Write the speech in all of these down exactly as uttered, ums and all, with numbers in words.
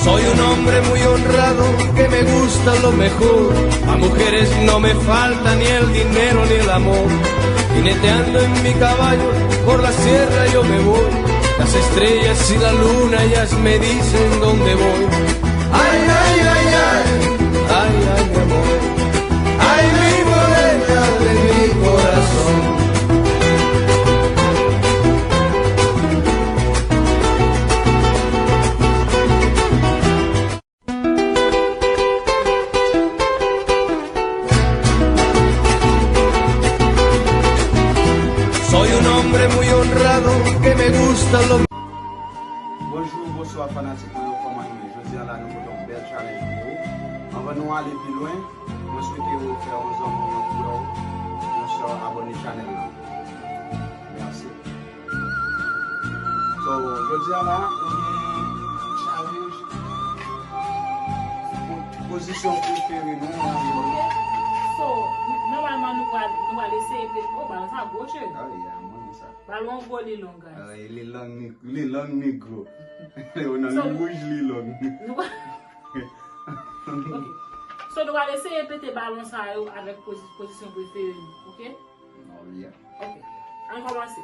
Soy un hombre muy honrado que me gusta lo mejor. A mujeres no me falta ni el dinero ni el amor. Jineteando en mi caballo por la sierra yo me voy. Las estrellas y la luna ellas me dicen dónde voy. Ay, ay, ay, ay, ay, ay, mi amor. Ay, mi morena de mi corazón. Soy un hombre muy honrado que me gusta lo Bonjou, bonswa fanatik mwen yo, kòman nou ye? Jodi a la nou pote yon bèl challenge pou ou. Anvan nou ale pi lwen, mwen swete ou fè yon zanmi w, yon frè w, yon sè w abòne chanèl la. Mèsi. So, jodi a la, nou gen challenge pou pozisyon prefere nou nan yon. Ok. So, nòmalman nou pral, nou pral eseye pete. Oh, balon sa gwo, cheri. Ah, yeah, mwen sa. Balon gwo, li long, guys. Ah, li long, li, li long, li gwo. Li nan So, li wouj, li long. Nou pral Ok. So, nou pral eseye pete balon sa yo avèk pozi-, pozisyon prefere nou, ok? Oh, yeah. Ok. Ann kòmanse.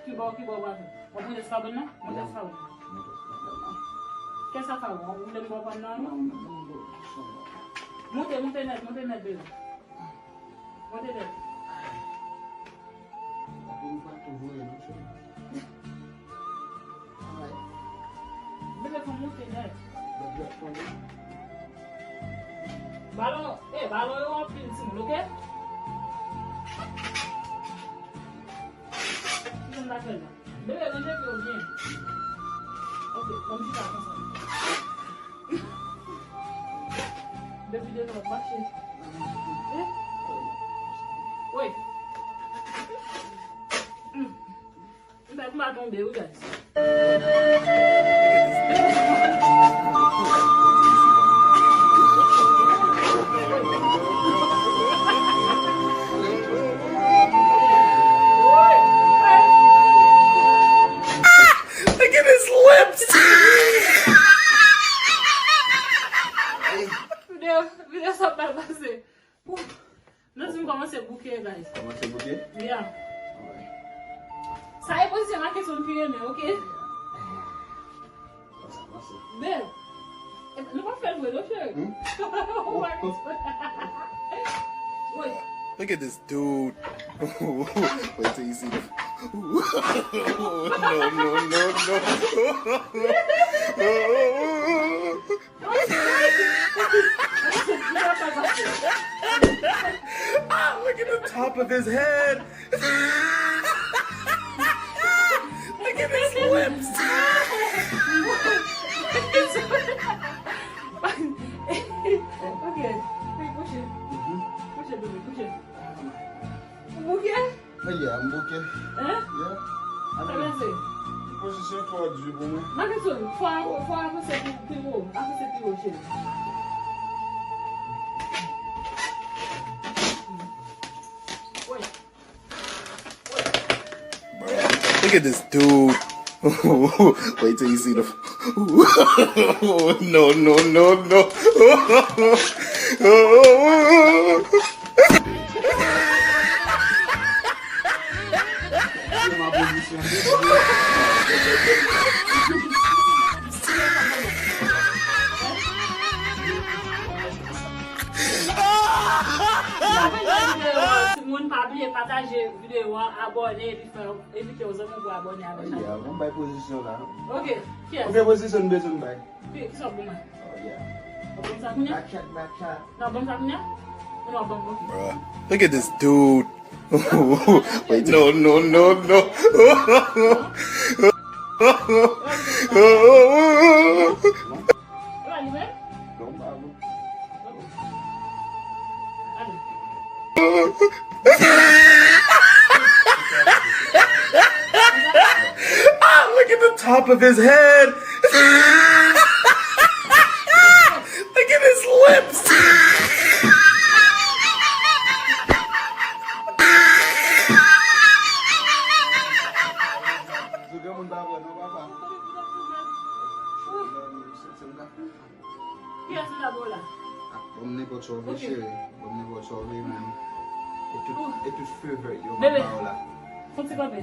Ki bò, ki bò w pral fè? W ap monte sou kabòn nan? Monte sou kabòn nan. Monte sou kabòn nan. Kè sa kabòn? W ap monte sou kabòn nan? Non, non, non, non, non. Monte, monte nèt, monte nèt, bebe. Monte nèt. Apre nou pa tou voye non, cheri. Alright. Bebe, fò monte nèt. Bebe, fò monte. Balon, eh, balon yo anpil, timoun, ok? Ki jan n ta fè la? Bebe, ranje pye w byen. Ok, ban m chita konsa. Depi de lòt mache. Eh? Wi. Hmm. M pa, m pa tonbe, wi, guys. Look at his lips! Videyo, videyo sa pral pase. Ouf. Nou di m kòmanse bouke, guys. Kòmanse bouke? Yeah. Alright. Sa e pozisyon Marckenson ki renmen, ok? Kòmanse, kòmanse. Babe, nou pa fè l vre, non, cheri? Hmm? Ou pa gen Wait. Look at this dude. Wait till you see the. No, no, no, no. Ah, look at the top of his head. Look at his lips. Ok. Hey, kouche. Kouche, bebe, kouche. Ou bouke? Yeah, m bouke. Hein? Yeah. Sa pase? Pozisyon twò di pou mwen. Marckenson, fò, fò avanse pi, pi wo. Avanse pi wo, cheri. Wait. Look at this dude. Wait till you see the. No, no, no, no. Timoun, pa bliye pataje videyo a, abòne, epi fè, envite yon zanmi pou abòne avèk chanèl. Yeah, bon, bay pozisyon la. Ok, kiyès? Ok, pozisyon nou bezwen bay. Ki, ki sa w ban mwen? Oh, yeah. W ap ban m sa kounye a? Back shot, back shot. Non, ban m sa kounye a? Ou non, ban m, ok. Bruh, look at this dude. Wait, no, no, no, no. Ou la li menm? Non, pa bon. Ah, look at the top of his head. Look at his lips. M pa wè non, papa. Kiyès ki ta ba w la? Ah, ban m nenpòt sa w vle, cheri. Ban m nenpòt sa w vle, men e tout, e tout favor yo m ap ba w la. Fon ti kanpe.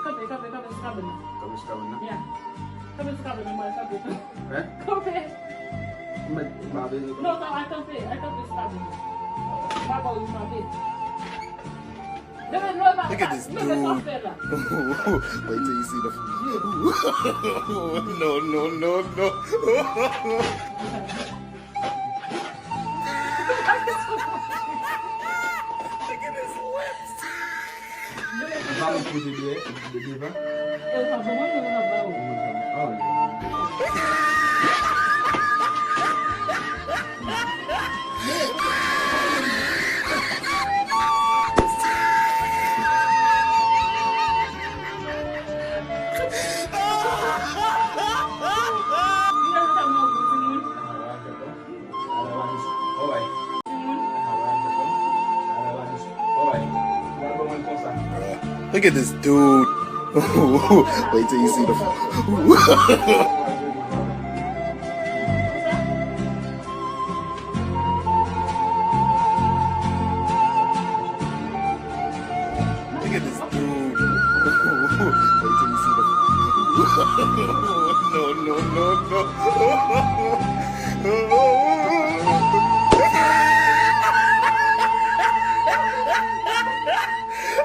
Kanpe, kanpe, kanpe sou kabann nan. Kanpe sou kabann nan? Ya. Kanpe sou kabann nan, mwen kanpe tou. Hein? Kanpe. Mwen, mwen pa bezwen kanpe. Non, sa va kanpe, al kanpe sou kabann nan. Mwen pa ba w kanpe. Look at this dude. Wait till you see the. No, no, no, no. Look at his lips. Ba mwen kote dèyè, de devan. E ou pa ban mwen, mwen pa ba ou. Oh, yeah. Look at this dude. Wait till you see the. Look at this dude. Wait till you see the. No, no, no, no.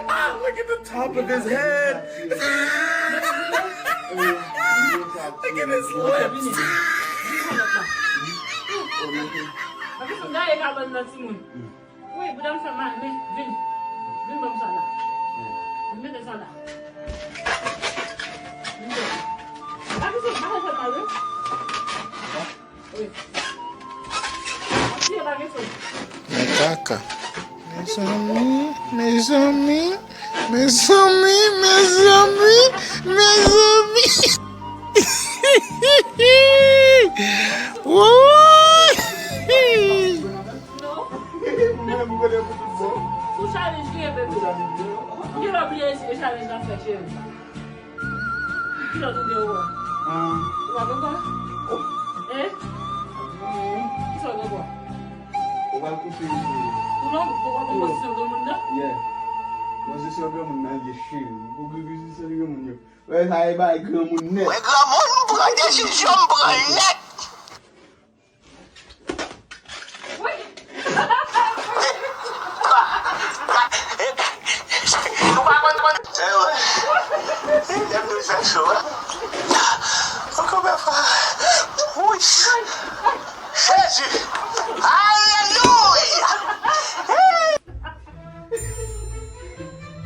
Ah, look at the top of his head. Look at his lips. Wi, bouda m fè mal, men vin. Vin ban m sa la. Vin mete sa la. Vin mete sa la. Mwen kaka. Mezanmi, mezanmi, mezanmi, mezanmi, mezanmi. Woy! Sou challenge li ye, baby. Ou genlè bliye se challenge la fè, cheri. Kilòt ou gen ou an? Ou pa konprann? Eh? Kisa ou gen ou an? Ou pral kouche. Ou non, ou pa konn pozisyon granmoun nan? Yeah. Pozisyon granmoun nan ye, cheri. Ou konn pozisyon granmoun yo. Wè sa e bay granmoun nèt. Wè granmoun, m pran desizyon, m pran nèt. Wi. Nou pa konn konn. Lè m vin fè cho, hein. Ankò bèl fwa. Wi. Jezi. Alelouya.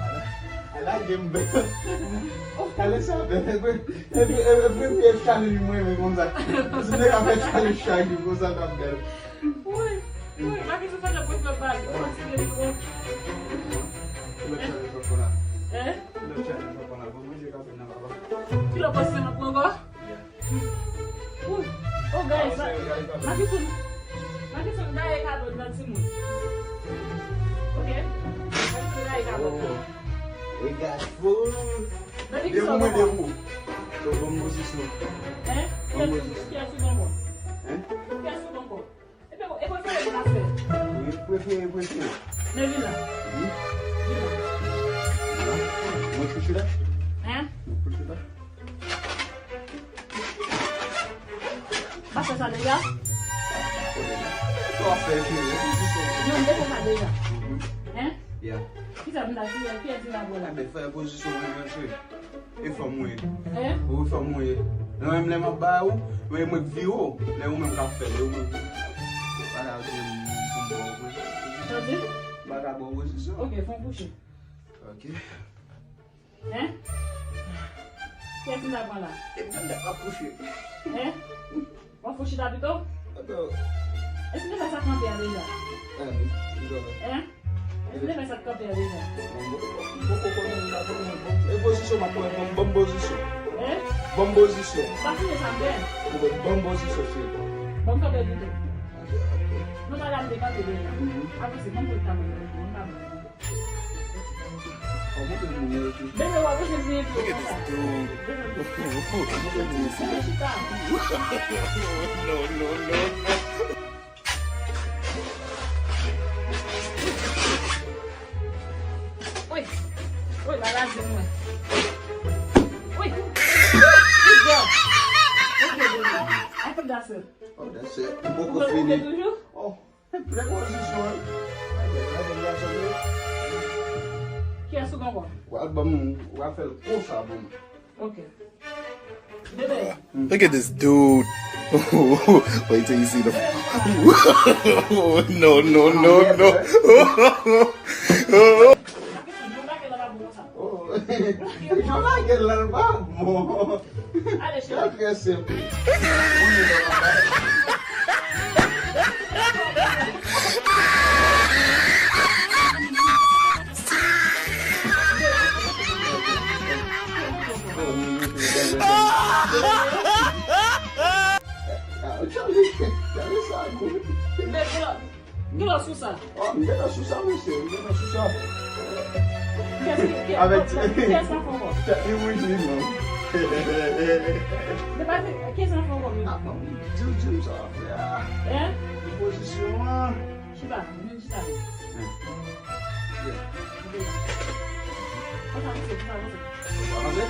Ala, ala gen bèl. Talè sa bèl. E pi, e pi, e pi, e pi, e pi, challenge mwen renmen konsa. Si nèg ap fè challenge chak jou konsa, t ap bèl. Wi, wi, Macky sou fè nan pwòp bal. Fatige li twòp. Kilè challenge w ap fè la? Hein? Kilè challenge w ap fè la? Bon, manje ka fè nan papa. Kilè w panse m ap pran ankò? Yeah. Ooh, oh, guys, ma, ma kisoun, ma kisoun gaye kado nan timoun. Ok? Ma kisoun gaye kado nan. Oh. We got food. Nan ki sòt ankò? So, bon pozisyon. Hein? Kiyès sou, kiyès sou ankò? Hein? Kiyès sou ankò? Epi, e prefere pou n ap fè. Wi, prefere, prefere. Men vin la. Wi. Vin la. Vin la. Mwen kouche la? Hein? Mwen kouche la? Pa fè sa deja? Sa w ap fè, cheri? Non, m te fè sa deja. Hein? Yeah. Kisa m ta, kiyès, kiyès ki ta bò la? Enben, fè pozisyon w, cheri. E fanm ou ye. Hein? Ou fanm ou ye. Lè menm lè m ap ba ou, men mwen k vire w. Lè ou menm k ap fè l, lè ou menm k ap fè l. Ou pa ka di m pou m ba w pozisyon. Tande? M pa ka ba w pozisyon. Ok, fè w kouche. Ok. Hein? Kiyès m ta pran la? E mwen menm k ap kouche. Hein? W ap fouti chita pito? Èske w te fè sa kanpe a deja? Hein? Èske w te fè sa kanpe a deja? E pozisyon m ap pran, ban m pozisyon. Hein? Ban m pozisyon. Pa fouye sa m gen. Ban m pozisyon, cheri. Ban m kanpe pito. Non, pa la m te kanpe deja. Avanse, ban m pou l ta mwen. Bebe, w ap bezwen vini tou. Look at this dude. Bebe, chita. No, no, no, no. Wi. Wi, la la di mwen. Wi. Good girl. Ok, baby. I think that's it. Oh, that's it. Ou poko fini. Ou vle toujou? Oh. Prepozisyon an. Kiyès ou gen ankò? W al ban m, w al fè l konsa pou mwen. Ok. Bebe. Look at this dude. Wait till you see the. No, no, no, no. Yon bagay la pa bon konsa. Oh. Yon bagay la pa bon. Ale, cheri. Sa trè senp. Ah, Charlie, Charlie, sa gou. Gen lòt sou sa. Oh, m gentan sou sa, mesye. M gentan sou sa. Kiyès ki, kiyès, avèk kiyès la fè ankò? Tèt li wouj li menm. Se pa kiyès la fè ankò menm? Ah, non, di w, di w sa w ap fè a. Hein? Pozisyon an. Chita, vin chita. Hein. Konsa, konsa, konsa. Konsa, konsa.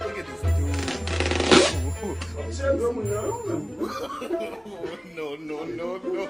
Look at this dude. No, no, no, no.